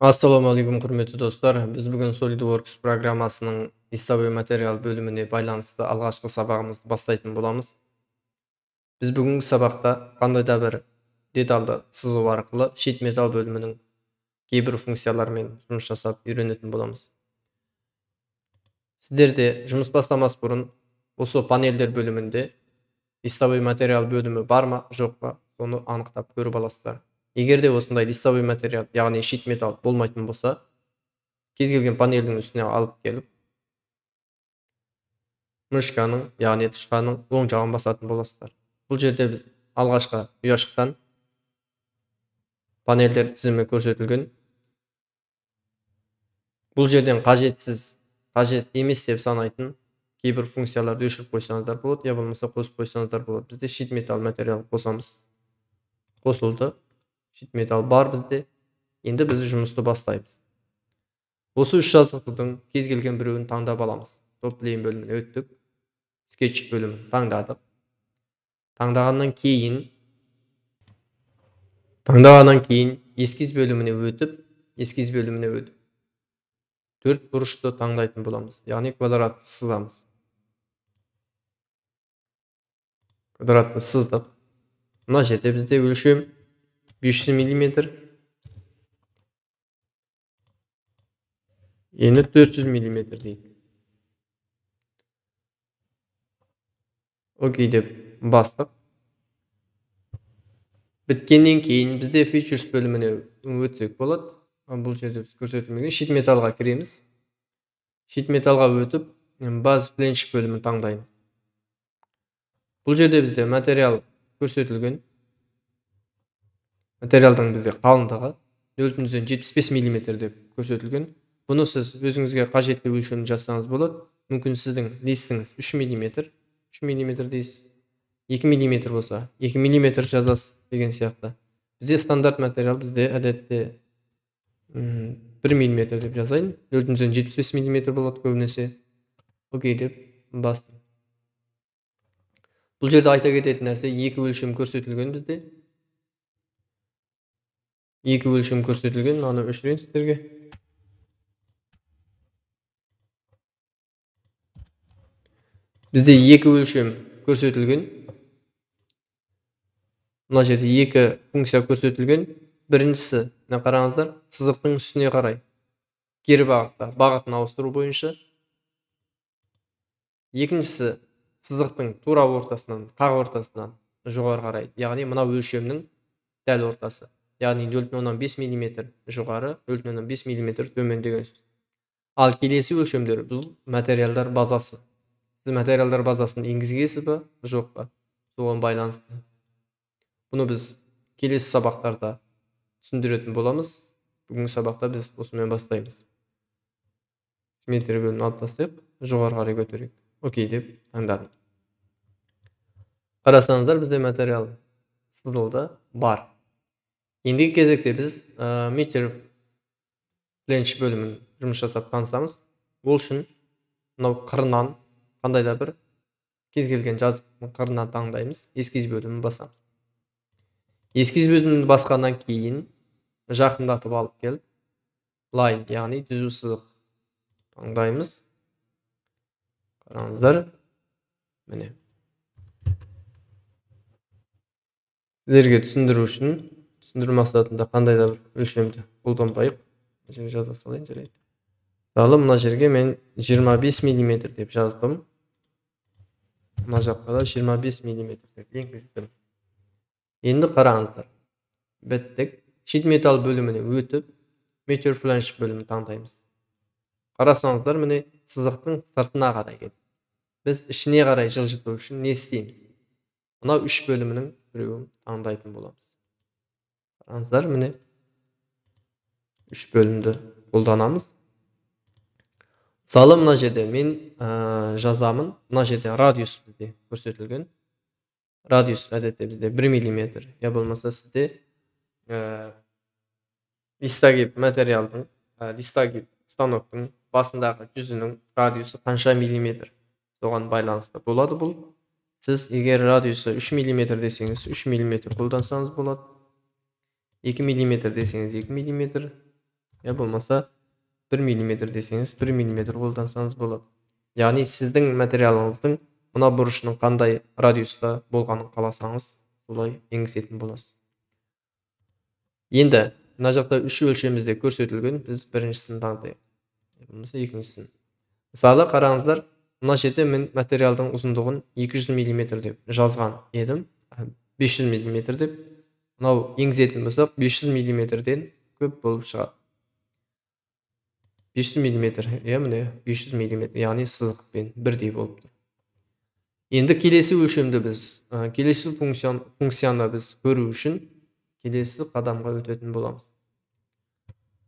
Ассалаумағалейкум, құрметті достар. Біз бүгін SolidWorks программасының листовой материал бөліміне байланысты алғашқы сабағымызды бастайтын боламыз. Біз бүгінгі сабақта қандай да бір деталды сызу арқылы sheet metal бөлімінің кейбір функцияларымен жұмыс жасап үйренетін боламыз. Сіздерде жұмыс бастамас бұрын осы панельдер бөлімінде листовой материал бөлімі бар ма, жоқ па, соны анықтап көріп аласыздар. Егер де осындай листовой материал, яғни sheet metal болмайтын болса, кез келген панельдің үстіне алып келіп, мышканың, яғни тышқанның оң жағын басатын боласыздар. Бұл жерде біз алғашқы ұяшықтан панельдер тізімі көрсетілген. Бұл жерден қажетсіз, қажет емес деп санайтын кейбір функцияларды өшіріп қойсаңыздар болады, я болмаса қосып қойсаңыздар болады. Бізде sheet metal материал қосамыз. Қосылды. Sheet metal бар бізде. Енді біз жұмысты бастаймыз. Осы үш жазықтың кез келген біреуін таңдап аламыз. Top plane бөліміне өттік. Sketch бөлімін таңдадық. Таңдағаннан кейін эскиз бөліміне өтіп, төрт бұрышты таңдайтын боламыз. Яғни квадратты сызамыз. Квадратты сыздық. Мына жерде бізде өлшем 500 мм, ені 400 мм дейді. Окей деп бастық. Біткеннен кейін бізде Features бөліміне өтсек болады. Бұл жерде біз көрсетілмеген Sheet Metal'ға кіреміз. Sheet Metal'ға өтіп, Base Flange бөлімін таңдаймыз. Бұл жерде бізде материал көрсетілген. Материалдың бізде қалыңдығы 0,75 мм деп көрсетілген. Бұны сіз өзіңізге қажетті өлшемді жазсаңыз болады. Мүмкін сіздің листіңіз 3 мм, 3 мм дейсіз. 2 мм болса, 2 мм жазасыз деген сияқты. Бізде стандарт материал бізде әдетте 1 мм деп жазайын. 0,75 мм болады көбінесе. Окей деп бастым. Бұл жерде айта кететін нәрсе, екі өлшем көрсетілген бізде. Екі өлшем көрсетілген, мынаны өшірейін сіздерге. Бізде екі өлшем көрсетілген. Мына жерде екі функция көрсетілген. Біріншісі, мына қараңыздар, сызықтың үстіне қарай кері бағытта бағытын ауыстыру бойынша. Екіншісі, сызықтың тура ортасынан, қақ ортасынан жоғары қарай, яғни мына өлшемнің дәл ортасы. Яғни 0,5 мм жоғары, 0,5 мм төмен деген сөз. Ал келесі өлшемдер бұл материалдар базасы. Сіз материалдар базасын енгізгенсіз бе, жоқ па? Соған байланысты. Бұны біз келесі сабақтарда түсіндіретін боламыз. Бүгінгі сабақта біз осымен бастаймыз. Симметрия бөлімін алып тастайық, жоғары қарай көтерейік. Окей деп таңдадым. Қарасаңыздар, бізде материал сызылды, бар. Ендігі кезекте біз Meter Flange бөлімін жұмыс жасап танысамыз. Ол үшін мынау қырынан қандай да бір кез келген жазықтың қырынан таңдаймыз, эскиз бөлімін басамыз. Эскиз бөлімін басқаннан кейін жақындатып алып келіп, line, яғни түзу сызық таңдаймыз. Қараңыздар, міне. Сіздерге түсіндіру үшін, түсіндіру мақсатында қандай да бір өлшемді қолданбайық. Мына жерге жаза салайын, жарайды. Мысалы, мына жерге мен 25 мм деп жаздым. Мына жаққа да 25 мм деп енгіздім. Енді қараңыздар. Біттік. Sheet metal бөліміне өтіп, Meter Flange бөлімін таңдаймыз. Қарасаңыздар, міне сызықтың сыртына қарай кетті. Біз ішіне қарай жылжыту үшін не істейміз? Мынау үш бөлімінің біреуін таңдайтын боламыз. Қараңыздар, міне үш бөлімді қолданамыз. Мысалы, мына жерде мен жазамын. Мына жерде радиус бізде көрсетілген. Радиус әдетте бізде 1 мм, я болмаса сізде листогип материалдың, листогип станоктың басындағы жүзінің радиусы қанша миллиметр, соған байланысты болады бұл. Сіз егер радиусы 3 мм десеңіз, 3 мм қолдансаңыз болады. 2 мм десеңіз 2 мм, Я болмаса 1 миллиметр десеңіз, 1 миллиметр қолдансаңыз болады. Яғни сіздің материалыңыздың мына бұрышының қандай радиуста болғанын қаласаңыз, солай енгізетін боласыз. Енді мына жақта үш өлшемімізде көрсетілген, біз біріншісін таңдайық. Болмаса екіншісін. Мысалы, қараңыздар, мына жерде мен материалдың ұзындығын 200 миллиметр деп жазған едім. 500 миллиметр деп. Мынау енгізетін болсақ, 500 миллиметрден көп болып шығады. 500 миллиметр, иә, міне 500 миллиметр, яғни сызықпен бірдей болып тұр. Енді келесі өлшемді біз, келесі функцияны біз көру үшін келесі қадамға өтетін боламыз.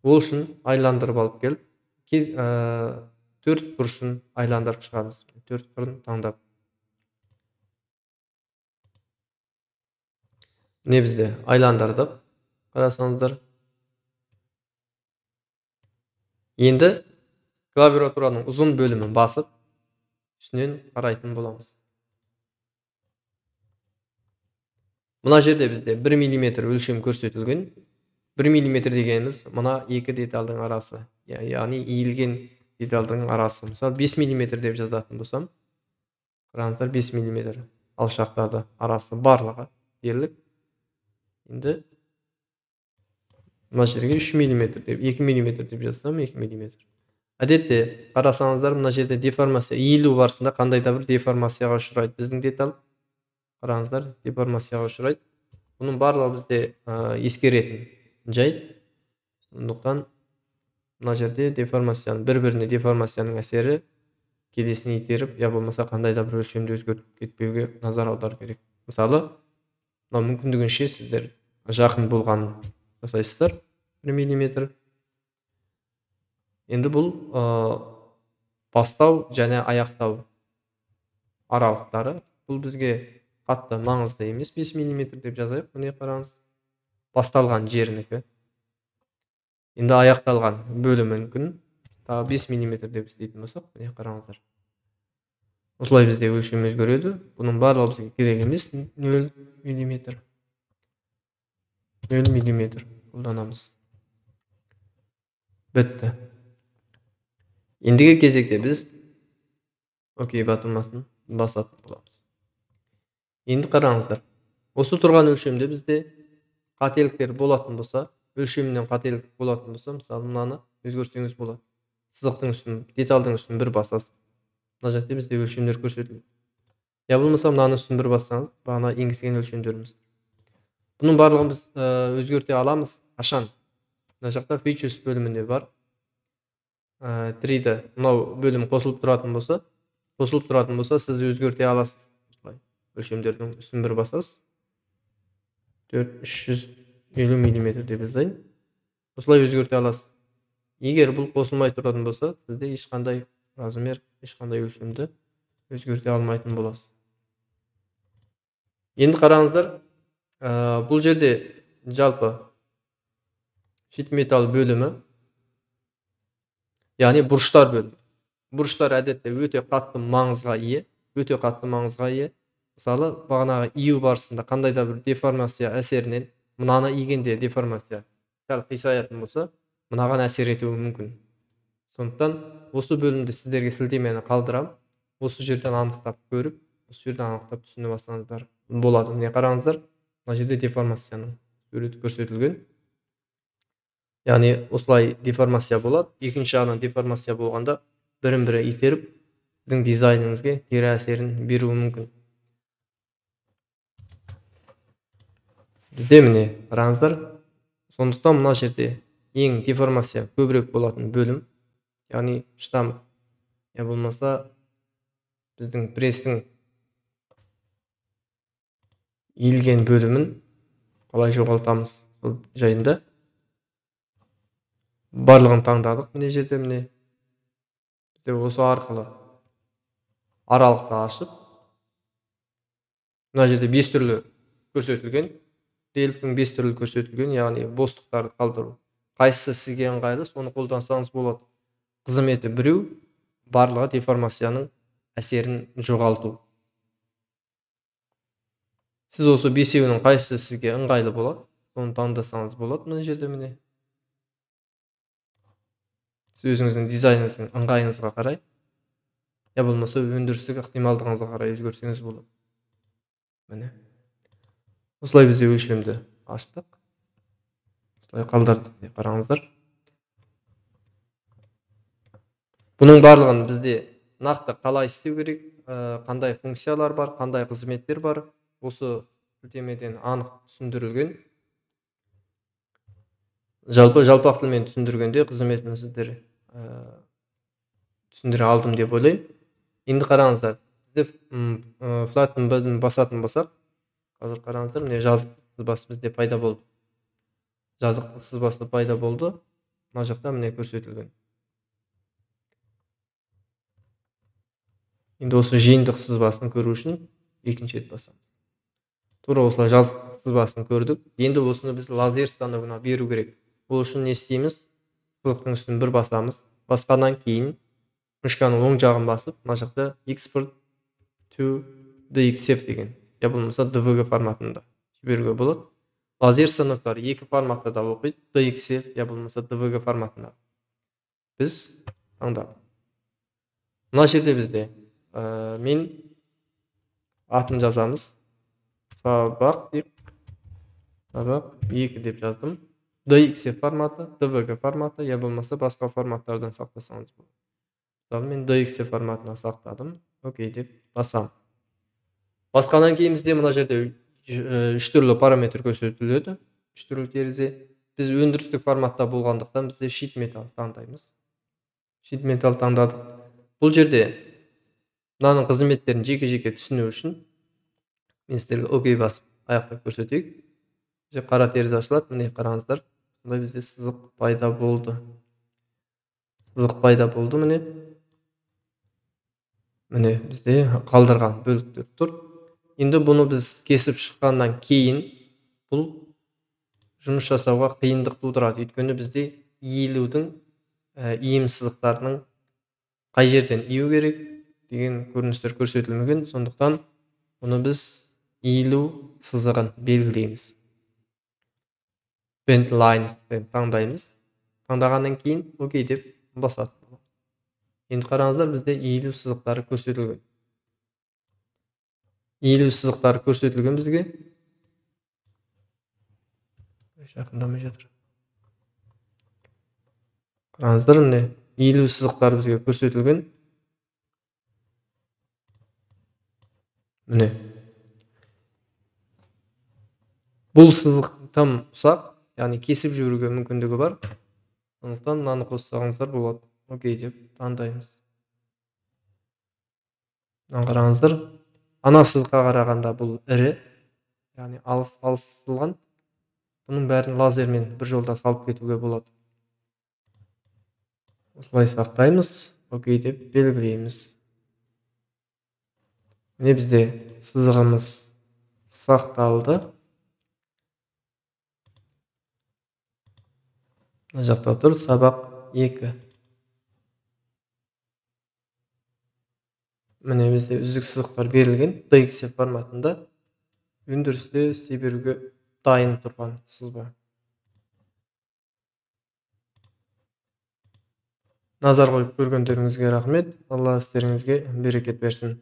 Ол үшін айландырып алып келіп, төрт бұрышын айландырып шығамыз. Төрт бұрын таңдап. Міне бізде айландырдық, қарасаңыздар. Енді клавиатураның ұзын бөлімін басып, үстінен қарайтын боламыз. Мына жерде бізде 1 миллиметр өлшем көрсетілген. 1 миллиметр дегеніміз мына екі детальдың арасы, яғни иілген детальдың арасы. Мысалы, 5 миллиметр деп жазатын болсам, қараңыздар, 5 миллиметр алшақтады арасы барлығы дерлік. Енді мына жерге 3 миллиметр деп, 2 миллиметр деп жазсам, 2 миллиметр. Әдетте қарасаңыздар, мына жерде деформация иілу барысында қандай да бір деформацияға ұшырайды біздің деталь. Қараңыздар, деформацияға ұшырайды. Бұның барлығы бізде ескеретін жайт. Сондықтан мына жерде деформацияның, бір-біріне деформацияның әсері келесін итеріп, я болмаса қандай да бір өлшемді өзгертіп кетпеуге назар аудару керек. Мысалы, мына мүмкіндігінше сіздер жақын болғанын жасайсыздар, 1 миллиметр. Енді бұл бастау және аяқтау аралықтары. Бұл бізге қатты маңызды емес, 5 миллиметр деп жазайық. Міне қараңыз, басталған жерінікі. Енді аяқталған бөлімінікін тағы 5 миллиметр деп істейтін болсақ, міне қараңыздар. Осылай бізде өлшем өзгереді. Бұның барлығы бізге керек емес. 0 миллиметр. 0 миллиметр қолданамыз. Бітті. Ендігі кезекте біз ОК батырмасын басатын боламыз. Енді қараңыздар, осы тұрған өлшемде бізде қателіктер болатын болса, өлшемінен қателік болатын болса, мысалы мынаны өзгертсеңіз болады. Сызықтың үстін, детальдың үстін бір басасыз. Мына жерде бізде өлшемдер көрсетіледі. Я болмаса мынаның үстін бір бассаңыз, бағана енгізген өлшемдеріміз. Бұның барлығын біз өзгерте аламыз. Қашан? Мына жақта Features бөлімінде бар. 3D мынау бөлім қосылып тұратын болса, сіз өзгерте аласыз. Осылай өлшемдердің үстін бір басасыз. 450 миллиметр деп жазайын. Осылай өзгерте аласыз. Егер бұл қосылмай тұратын болса, сізде ешқандай размер, ешқандай өлшемді өзгерте алмайтын боласыз. Енді қараңыздар, бұл жерде жалпы sheet metal бөлімі, яғни бұрыштар бөлімі. Бұрыштар әдетте өте қатты маңызға ие, өте қатты маңызға ие. Мысалы, бағанағы ию барысында қандай да бір деформация әсерінен, мынаны игенде деформация сәл қисаятын болса, мынаған әсер етуі мүмкін. Сондықтан осы бөлімді сіздерге сілтемені қалдырам. Осы жерден анықтап көріп, осы жерден анықтап түсініп алсаңыздар болады. Міне қараңыздар, мына жерде деформацияның суреті көрсетілген. Яғни осылай деформация болады. Екінші жағынан деформация болғанда бірін-бірі итеріп, сіздің дизайныңызге кері әсерін беруі мүмкін. Бізде міне қараңыздар, сондықтан мына жерде ең деформация көбірек болатын бөлім, яғни штамп, я болмаса біздің пресстің иілген бөлімін қалай жоғалтамыз сол жайында барлығын таңдадық. Міне жерде міне бізде осы арқылы аралықты ашып, мына жерде 5 түрлі көрсетілген, рельефтің 5 түрлі көрсетілген, яғни бостықтарды қалдыру. Қайсысы сізге ыңғайлы, соны қолдансаңыз болады. Қызметі біреу, барлығы деформацияның әсерін жоғалту. Сіз осы бесеуінің қайсысы сізге ыңғайлы болады, соны таңдасаңыз болады. Мына жерде міне Сіз өзіңіздің дизайныңыздың ыңғайыңызға қарай, я болмаса өндірістік ықтималдығыңызға қарай өзгертсеңіз болады. Міне. Осылай бізде өлшемді аштық. Осылай қалдырдық деп қараңыздар. Бұның барлығын бізде нақты қалай істеу керек, қандай функциялар бар, қандай қызметтер бар, осы сілтемеден анық түсіндірілген. Жалпы жалпақ тілмен түсіндіргенде қызметін сіздер түсіндіре алдым деп ойлаймын. Енді қараңыздар, бізде flatten басатын болсақ, қазір қараңыздар, міне жазықтық сызбасы бізде пайда болды. Жазықтық сызбасы пайда болды. Мына жақта міне көрсетілген. Енді осы жиынтық сызбасын көру үшін екінші рет басамыз. Тура осылай жазықтық сызбасын көрдік. Енді осыны біз лазер станогына беру керек. Ол үшін не істейміз? Сызықтың үстін бір басамыз. Басқаннан кейін мышканың оң жағын басып, мына жақта export to DXF деген, я болмаса DVG форматында жіберуге болады. Лазер станоктары екі форматта да оқиды, DXF я болмаса DVG форматында. Біз таңдадық. Мына жерде бізде мен атын жазамыз. Сабақ деп, сабақ 2 деп жаздым. DXF форматы, DVG форматы, я болмаса басқа форматтардан сақтасаңыз болады. Мысалы, мен DXF форматына сақтадым. Окей деп басам. Басқаннан кейін бізде мына жерде үш түрлі параметр көрсетіледі. Үш түрлі терезе. Біз өндірістік форматта болғандықтан бізде sheet metal таңдаймыз. Sheet metal таңдадық. Бұл жерде мынаның қызметтерін жеке-жеке түсіну үшін мен сіздерге окей басып аяқтап көрсетейік. Бізде қара терезе ашылады. Міне қараңыздар. Сондай бізде сызық пайда болды. Сызық пайда болды міне. Міне бізде қалдырған бөліктер тұр. Енді бұны біз кесіп шыққаннан кейін бұл жұмыс жасауға қиындық тудырады. Өйткені бізде иілудің, иім сызықтарының қай жерден ию керек деген көріністер көрсетілмеген. Сондықтан бұны біз иілу сызығын белгілейміз. Bend lines деп таңдаймыз. Таңдағаннан кейін окей деп басатын боламыз. Енді қараңыздар, бізде иілу сызықтары көрсетілген. Иілу сызықтары көрсетілген бізге. Жақындамай жатыр. Қараңыздар, міне иілу сызықтары бізге көрсетілген. Міне. Бұл сызық тым ұсақ, яғни кесіп жіберуге мүмкіндігі бар. Сондықтан мынаны қоссаңыздар болады. Окей деп таңдаймыз. Мынаны қараңыздар. Ана сызыққа қарағанда бұл ірі, яғни алыс-алыс сызылған. Бұның бәрін лазермен бір жолда салып кетуге болады. Осылай сақтаймыз. Окей деп белгілейміз. Міне бізде сызығымыз сақталды. Мына жақта тұр сабақ 2. Міне бізде үздік сызықтар берілген DXF форматында өндірісте істей беруге дайын тұрған сызба. Назар қойып көргендеріңізге рахмет. Алла істеріңізге берекет берсін.